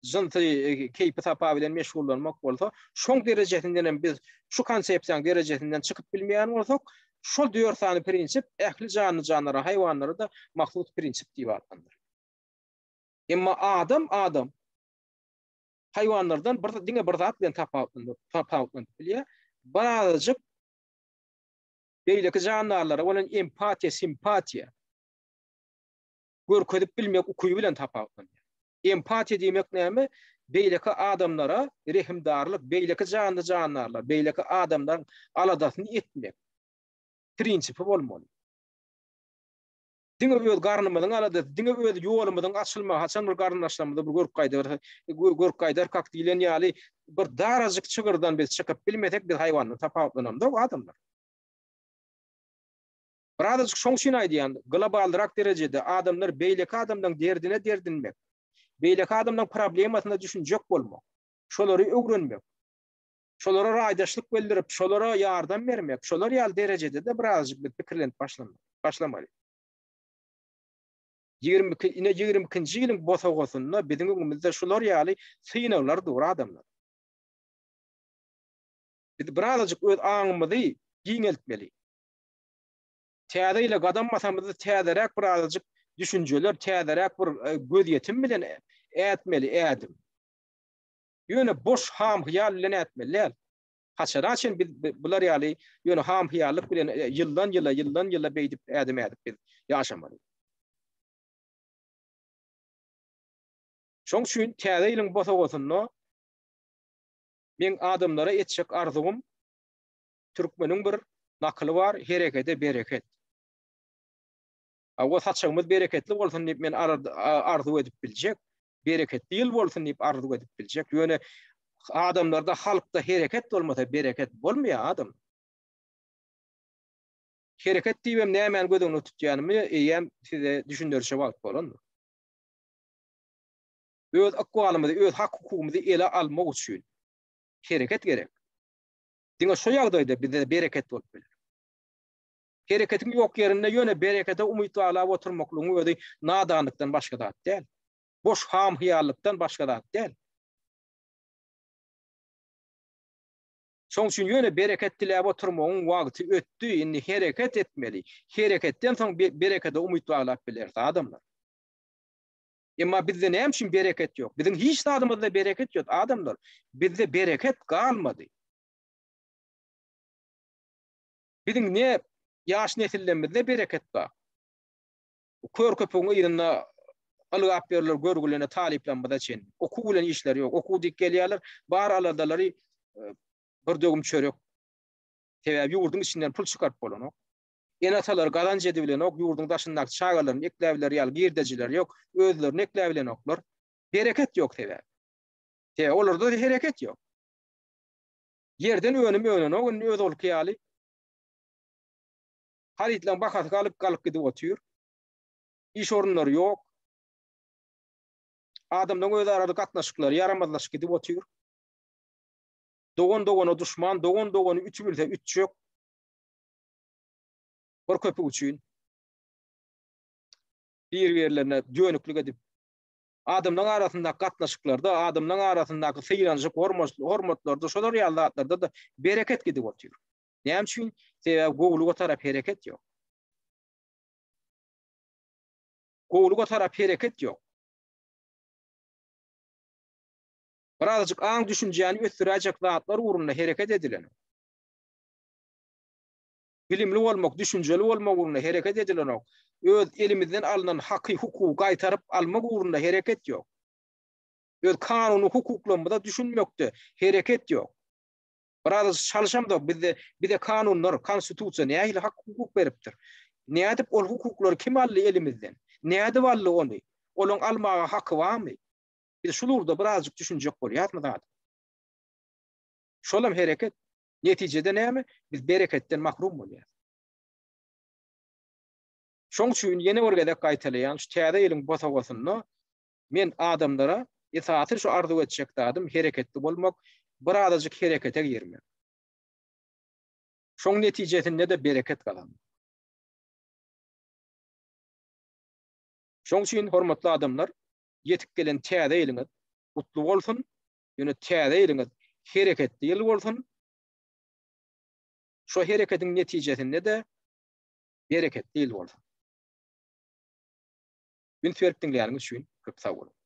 jynsy e, keýpi-sapa bilen meşgullanmak bolsa, şoň derejesinden hem biz şu konsepsiýanyň derejesinden çykyp bilmeýän bolsak, şol dört sany prinsip ähli janly-jandara, haýwanlara-da mahsus prinsip diýip atlandyrylýar. Emma adam adam haýwanlardan bir diňe bir zat bilen tapawutlanyp, tapawutlanyp bilýär. Birazajyk beýleki jandarlara bolan empatiýa, simpatiýa görkezip bilmek ukyby bilen tapawutlanýar. Empatiýa diýmek näme? Beýleki adamlara rehimdarlyk, beýleki janly-jandarlar, beýleki adamlaryň aladasyny etmek prinsipi bolmaly. Diňe öz garnymyzyň aladasy, diňe öz ýolumyzyň açylmagy, haçan bir garyndaşlarymyzy bir görüp gaýdarsak, görüp gaýdarkak diýlen ýaly bir darajyk çygyrdan biz çykyp bilmesek, biz haýwandan tapawutlanamzok adamlar. Birazajyk şoň üçin aýdýan, globalrak derejede adamlar beýleki adamlaryň derdine derdinmek, beýleki adamlaryň problemasyna düşünjek bolmak. Şolary öwrenmek. Şolara raýdaşlyk bildirip, şolara ýardam bermek, şolar ýaly derejede-de birazajyk biz pikirlenip başlamaly. 22 ine 22-nji ýylyň bosagasynda biziň öňümizde şular ýaly synaglar dur adamlar. Biz birazajyk öz aňymyzy giňeltmeli. Täze ýyla gadam basamyzda täzeräk birazajyk düşünjeler, täzeräk bir e, gözýetim bilen ätmeli ädim. Ýöne boş ham-hyýal bilen ätmeli däl. Haçana çen biz bular ýaly ýöne ham-hyýallyk bilen e, ýyldan ýyla, ýyldan ýyla beýdip ädim ädip biz ýaşamaly. Şoň üçin täze ýylyň bosagasynda meň adamlara etjek arzuwym türkmeniň bir nakyly bar, herekede bereket. Hawa saçagymyz bereketli bolsun diýip men arzuw edip biljek. Bereketli ýyl bolsun diýip arzuw edip biljek. Ýöne adamlarda halkda hereket bolmasa bereket bolmaýar adam. Hereket diýibem nämäni göz öňünde tutýanymy eýýäm size düşündirişe wagt bolandyr. Öz ykbalymyzy, öz hak-hukugymyzy ele almak üçin hereket gerek. Diňe şo ýagdaýda bizde bereket bolup biler. Hereketiň ýok ýerinde ýöne berekete umyt baglap oturmaklygyň özi nadanlykdan başga zat däl. Boş ham-hyýallykdan başga zat däl. Şoň üçin ýöne bereket diläp oturmagyň wagty ötdi, indi hereket etmeli. Hereketden soň berekete umyt baglap bileris adamlar. Emma bizde näme üçin bereket ýok? Biziň hiç zadymyzda bereket ýok adamlar. Bizde bereket galmady. Biziň ne ýaş nesillerimizde bereket bar. Kör köpügiň yzynda ylgap ýörler görgülene talyplarymyza çenli. Okuw bilen işleri ýok. Okuw diýip gelýärler, bar aladalary e, bir döwüm çörek. Sebäbi ýurduň içinden pul çykaryp bolanok. Ene-atalary gazanç edibilenok, ýurduň daşyndaky çagalaryny ekläbiler ýaly girdejileri ýok, özlerini ekläbilenoklar. Bereket ýok sebäbi. Sebäbi olarda hereket ýok. Ýerden önüm önenok indi özolky ýaly. Harytlaryň bahasy galyp galyp gidip otyr. Iş orunlary ýok. Adamlaryň özara gatnaşyklary ýaramazlaşyp gidip otyr. Dogan dogana duşman, dogan dogany üç bilse ütjek. Bir köpük üçin bir-birlerine dönüklik edip Adamlaryň arasyndaky gatnaşyklarda, adamlaryň arasyndaky sylanyşyk, hormatlarda, şolar ýaly zatlarda-da bereket gidip otyr. Näme üçin? Sebäbi gowulyga tarap hereket ýok. Gowulyga tarap hereket ýok. Birazajyk aň-düşünjäni ösdüräýjek zatlar ugrunda hereket edilenok. Bilimli bolmak, düşünjeli bolmak ugrunda hereket edilenok. Öz elimizden alnan haky, hukugy gaýtaryp almak ugrunda hereket ýok. Öz kanuny hukuklarymyza düşünmekde hereket ýok. Biraz çalşamzok, bizde bize kanunlar, konstitusiýa nähili hak hukuk beripdir? Nädip ol hukuklary kim aldy elimizden? Nädip aldy ony? Olaň almaga haky barmy? Biz şul ugurda birazjyk düşünjek bolýasmy zat? Şolam hereket. Netijede näme? Biz bereketden mahrum bolýarys. Şoň üçin ýene bir gezek gaýtalaýan, şu täze ýylyň bosagasynda men adamlara esasy şu arzuw etjek zadym hereketli bolmak, birazajyk herekete girmek. Şoň netijesinde-de bereket gazanmak. Şoň üçin hormatly adamlar, ýetip gelen täze ýylyňyz gutly bolsun! Ýöne täze ýylyňyz hereketli ýyl bolsun. Şo hereketiň netijesinde-de bereketli ýyl bolsun. Üns berip diňläniňiz üçin köp sag boluň.